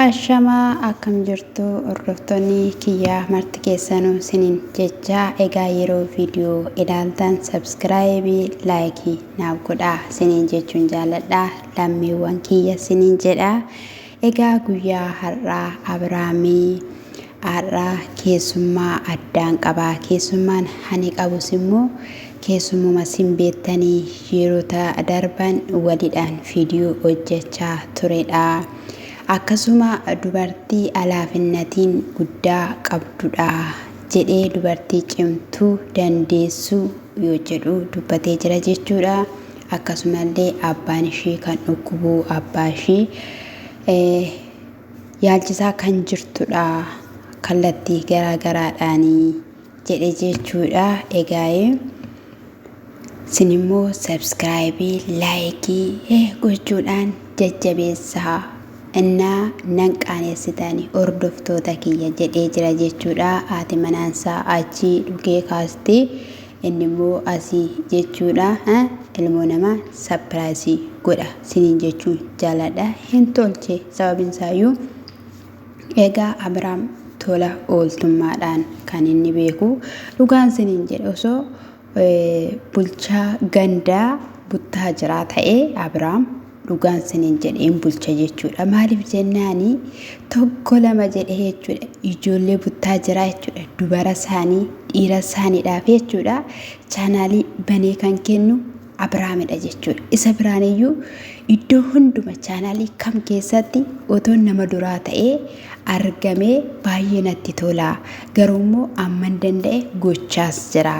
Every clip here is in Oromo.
Ashamaa akkam jirtu hordoftoonni kiyyaa marti keessanuu sinin jechaa egaa yeroo viidiyoo ilaaltan sabskraayibii laayikii naaf godhaa sinin jechuun jaaladha lammiiwwan kiyya sinin jedha egaa guyyaa har'aa Abiraamii har'aa keessummaa addaan qabaa keessummaan hani qabus immoo keessummuma sin beektanii yeroo darban walidhaan viidiyoo hojjechaa turedha. Akkasuma dubartii alaafinnatiin guddaa qabdudha jedhee dubartii cimtuu dandeessuu yoo jedhu dubbatee jira jechuudha. Akkasumallee abbaan ishii kan dhukkubuu abbaa ishii yaalchisaa kan jirtudha kallattii garaa garaadhaanii jedhe jechuudha. Egaa isin immoo sabskraayibii laayikii gochuudhaan jajjabeessaa innaa nan qaaneessitani hordoftoota kiyya jedhee jira jechuudha. Haati manaansaa achii dhukee kaasti inni immoo asii jechuudha. Ilmoo namaa sapiraayisii godha siniin jechuun jaaladha. Hin tolche sababiin isaayyuu Egaa Abraam tola ooltummaadhaan kan inni beeku dhugaan siniin jedhe osoo bulchaa gandaa buttaa jiraa ta'ee Abraam dhugaan siniin jedhe hin bulcha jechuudha. Maaliif jennaani tokko lama jedhe jechuudha. Ijoollee buttaa jiraa jechuudha. Dubara isaanii dhiira isaaniidhaaf jechuudha. Chaanaalii banee kan kennu Abrahaamidha jechuudha. Isa biraaniyyuu iddoo hunduma chaanaalii kam keessatti otoo nama duraa ta'ee argamee baay'ee natti tola. Garuu immoo amman danda'e gochaas jira.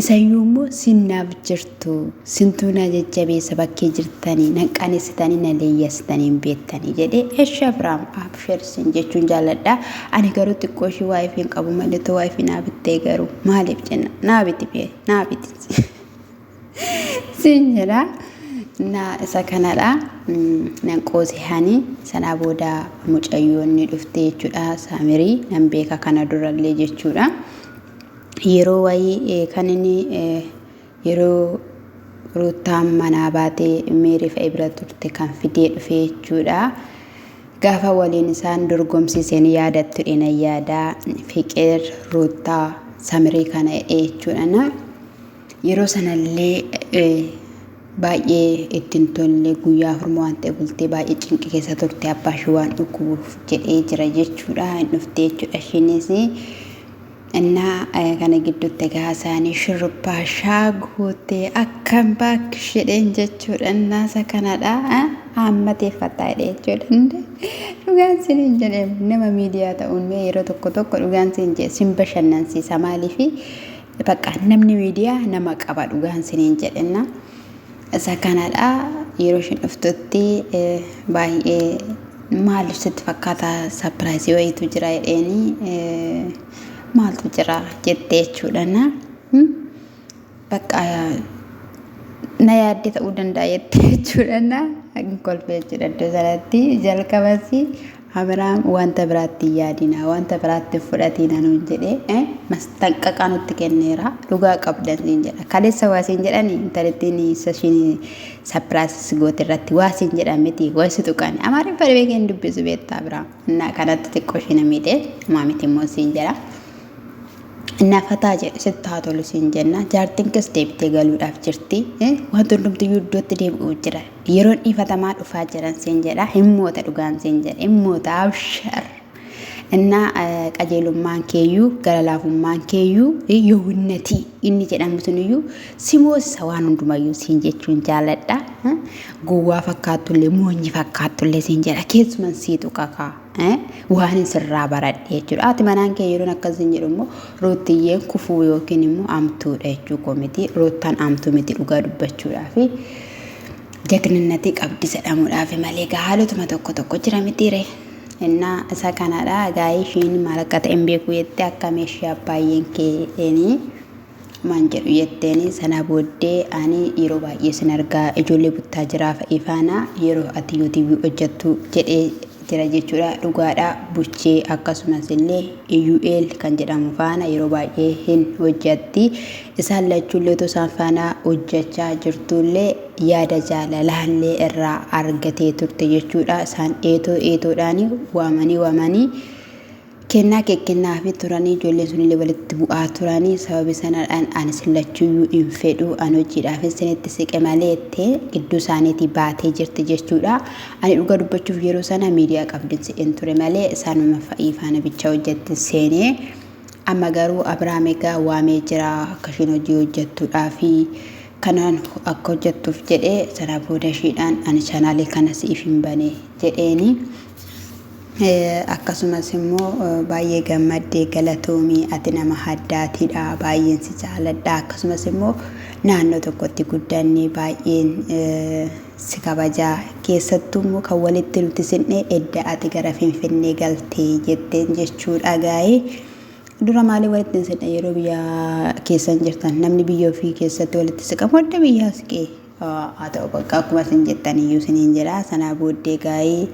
Isayyuu immoo sinnaaf jirtu. Sintuu na jajjabeessa bakkee jirtanii nan qaanessitanii na leeyyastanii hin beektanii jedhee eshi Abrahaam abshir sin jechuun jaalladha. Ani garuu xiqqoo ishii waayifii hin qabu malee too waayifii naa bittee garuu maaliif jenna naa biti bee naa biti. Siin jedha. Na isa kanadha. Nan qoose hani sanaa booda mucayyoon ni dhufte jechuudha. Saamirii nan beeka kana durallee jechuudha. Yeroo wayii kan inni yeroo ruuttaan manaa baatee meerii fa'i bira turte kan fidee dhufe jechuudha. Gaafa waliin isaan dorgomsiise ni yaadattu nan yaada. Fiqir ruuttaa samirii kana jechuudha. Yeroo sanallee baay'ee itti hin tolle guyyaa afurma waan ta'e bultee baay'ee cinqii keessa turte abbaa ishee waan dhukkubuuf jedhee jira jechuudha. Hin dhufte jechuudha ishiinis. Innaa kana gidduutti egaa isaanii shurrubbaa shaa guuttee akkam baakkish jedheen jechuudha. Innaa isa kanadha. Haammateeffataa jedhee jechuudha. Dhugaan siniin jedhee nama miidiyaa ta'uun mee yeroo tokko tokko dhugaan siin jedhe sin bashannansiisa maaliifi Bakka namni miidiyaa nama qaba dhugaan siniin jedhenna. Isa kanadha yeroo isheen dhuftutti baay'ee maaliif sitti fakkaata sapiraayizii wayiitu jira jedheeni maaltu jira jettee jechuudha. Bakka na yaaddee ta'uu danda'a jettee jechuudha. Hin kolfee jechuudha iddoo sanatti jalqabas Abiraam wanta biraatti hin yaadinaa, wanta biraatti hin fudhatiinaa nuun jedhee mastanqaqaa nutti kenneera. Dhugaa qabdan siin jedha. Kaleessa waa siin jedhani intalittiin isa ishiin sapiraasis goote irratti waa siin jedhan miti waa si tuqani. Amaariffa dhibee kee hin dubbisu beektaa Abiraam. Innaa kanatti xiqqoo ishii na miidhee maamiti immoo siin jedha. Nafataa jedhe sitti haa tolu siin jenna. Jaartiin kees deebitee galuudhaaf jirti. Wanti hundumtiyyuu iddootti deebi'uu jira. Yeroon dhiifatamaa dhufaa jiran siin jedha. Hin moota dhugaan siin jedha. Hin moota abshar. Innaa qajeelummaan keeyyuu gara laafummaan keeyyuu yoowwinnatii inni jedhamu suniyyuu si moosisa waan hundumayyuu siin jechuun jaaladha. Gowwaa fakkaattullee moonyi fakkaattullee siin jedha. Keessuman sii tuqa kaa. Waan sirraa baradhe jechuudha. Haati manaan kee yeroon akkas hin jedhu immoo ruuttiyyeen kufuu yookiin immoo amtuudha jechuu koo miti. Ruuttaan amtuu miti dhugaa dubbachuudhaafi jagninnatii qabdi jedhamuudhaafi malee egaa haalotuma tokko tokko jira mitiire. Innaa isa kanadha egaa ishiin maal akka ta'e hin beeku jettee akka meeshii abbaayyeen kee maan jedhu jetteeni sana booddee ani yeroo baay'ee sin argaa ijoollee buttaa jiraa fa'i faana yeroo ati yuutuubii hojjettu jedhee jira jechuudha dhugaadha buchee akkasumas illee iyyu'eel kan jedhamu faana yeroo baay'ee hin hojjetti isaan lachuullee otoo isaan faana hojjechaa jirtullee yaada jaalalaallee irraa argatee turte jechuudha. Isaan eetoo eetoodhaan waamanii waamanii kennaa kekkennaafii turanii ijoolleen sunillee walitti bu'aa turanii sababi sanadhaan ani sillachuyyuu hin fedhu an hojiidhaaf isinitti siqe malee jettee gidduu isaaniitii baatee jirti jechuudha. Ani dhuga dubbachuuf yeroo sana miidiyaa qabdin se'een ture malee isaanuma fa'ii faana bicha hojjetti seenee amma garuu Abiraam egaa waamee jira akka ishiin hojii hojjettuudhaa fi kanaan akka hojjettuuf jedhee sana booda ishiidhaan ani chaanaalii kana siif hin bane jedheeni. Akkasumas immoo baay'ee gammaddee galatoomii ati nama addaatiidha baay'een si jaaladha akkasumas immoo naannoo tokkotti guddanne baay'een si kabajaa keessattuu immoo kan walitti nuti sinne edda ati gara Finfinnee galtee jetteen jechuudha gaa'ee. Dura maalii walitti hin sinne yeroo biyya keessan jirtan namni biyya ofii keessatti walitti siqamu adda biyyaa siqee haa ta'u bakka akkuma isin jettan iyyuu isiniin jedha. Sanaa booddee gaa'ee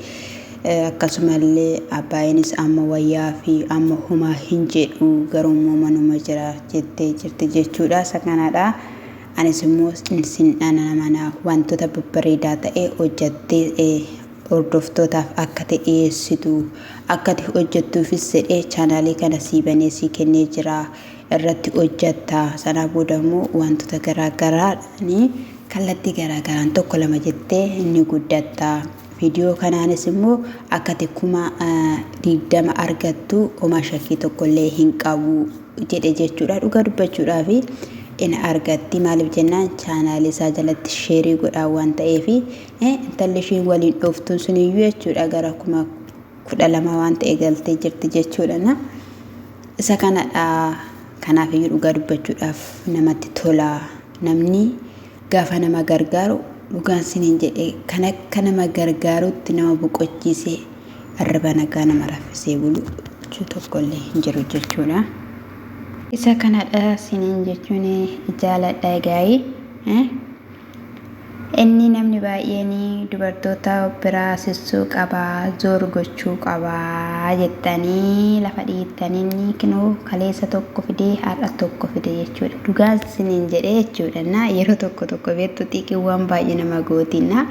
akkasumallee abbaayinis amma wayyaa fi amma homaa hin jedhu garuu immoo manuma jira jettee jirti jechuudha. Isa kanadha. Anis immoo sin dhana mana wantoota babbareedaa ta'e hojjattee hordoftootaaf akka ta'e dhiyeessitu akka ati hojjettuufis jedhee chaanaalii kana sii banee sii kennee jira. Irratti hojjatta. Sanaa booda immoo wantoota garaa garaadhaan kallattii garaa garaan tokko lama jettee ni guddatta. Viidiyoo kanaanis immoo akka ati 20,000 argattu homaa shakkii tokkollee hin qabu jedhe jechuudha. Dhugaa dubbachuudhaaf in argatti. Maaliif jennaan chaanaalii isaa jalatti sheerii godhaa waan ta'eef intalli ishiin waliin dhooftuun suniyyuu jechuudha gara 12,000 waan ta'e galtee jirti jechuudha. Isa kanadha. Kanaaf iyyuu dhugaa dubbachuudhaaf namatti tola. Namni gaafa nama gargaaru dhugaan siniin jedhe kan akka nama gargaarutti nama boqochiisee arraba nagaa nama raffisee bulu jechuu tokkollee hin jiru jechuudha. Isa kanadha siniin jechuun jaaladha egaa'ii. Inni namni baay'een dubartoota biraa sissuu qaba, zoor gochuu qaba jettanii lafa dhiittanii inni kinoo kaleessa tokko fidee har'a tokko fide jechuudha. Dhugaan isiniin jedhee jechuudha. Na yeroo tokko tokko beektu xiiqiiwwan baay'ee nama gootinna.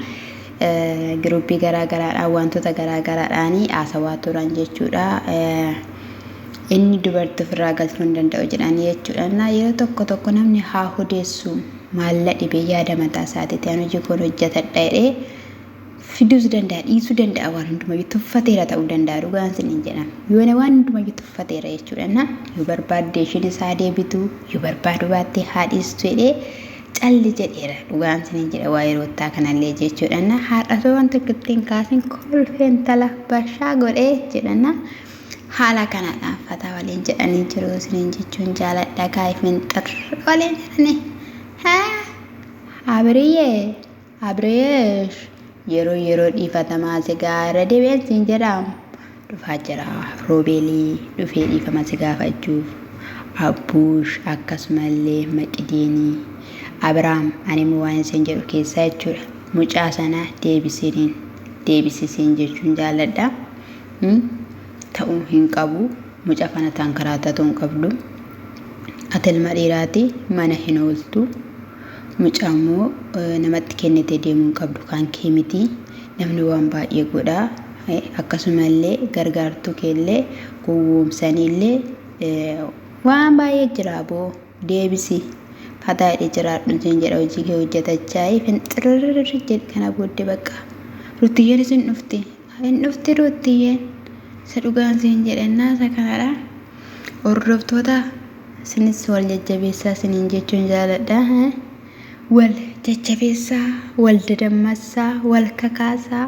Giruuppii garaa garaadhaan wantoota garaa garaadhaan haasawaa turan jechuudha. Inni dubartii ofirraa galchuu hin danda'u jedhanii jechuudha. Na yeroo tokko tokko namni haa odeessu. Maal na dhibe yaada mataa isaatiiti an hojii koon hojjetadha jedhee fiduus danda'a dhiisuu danda'a waan hundumayyuu tuffateera ta'uu danda'a dhugaan isiniin jedhama yoona waan hundumayyuu tuffateera jechuudha na yoo barbaadde ishiin isaa deebitu yoo barbaadu baatte haa dhiistu jedhee calli jedheera dhugaan isiniin jedha waa'ee roottaa kanallee jechuudha na har'a osoo waan tokko ittiin kaasin kolfeen tala bashaa godhee jedha na haala kanaadhaan fataa waliin jedhanii jiru isiniin jechuun jaaladha gaa'if minxir waliin jedhanii haa Abiriyyee Abiriyeesh yeroo yeroo dhiifatamaa si gaa irra deebi'een siin jedhaam dhufaa jira roobeelii dhufee dhiifama si gaafachuuf Abbuush akkasumallee Maqidiinii Abiraam ani immoo waan isin jedhu keessaa jechuudha mucaa sana deebisiniin deebisisiin jechuun jaalladha. Ta'uu hin qabu. Mucaa faana taankaraattatuu hin qabdu. Ati ilma dhiiraati mana hin ooltu. Mucaa immoo namatti kennitee deemuu hin qabdu kan kee miti. Namni waan baay'ee godha. Akkasumallee gargaartuu keellee gowwoomsaniillee waan baay'ee jira aboo deebisi. Fataa jedhee jiraadhu siin jedha hojii kee hojjetachaa finxirrir jedhi kana booddee bakka. Ruttiyyeenis hin dhufti. Hin dhufti Ruuttiyyeen. Isa dhugaan siin jedhennaa isa kanadha. Hordoftoota isinis wal jajjabeessaa isiniin jechuun jaaladha. Wal jajjabeessaa, wal dadammassaa, wal kakaasaa,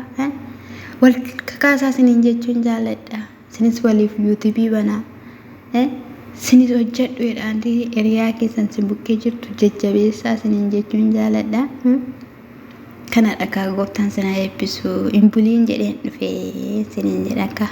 wal kakaasaa isiniin jechuun jaaladha. Isinis waliif yuutuubii banaa. Isinis hojjedhu jedhaan hiriyaa keessan isin bukkee jirtu jajjabeessaa isiniin jechuun jaaladha. Kanadha kaa gooftaan sin haa eebbisu. Hin buliin jedheen dhufe siniin jedha kaa.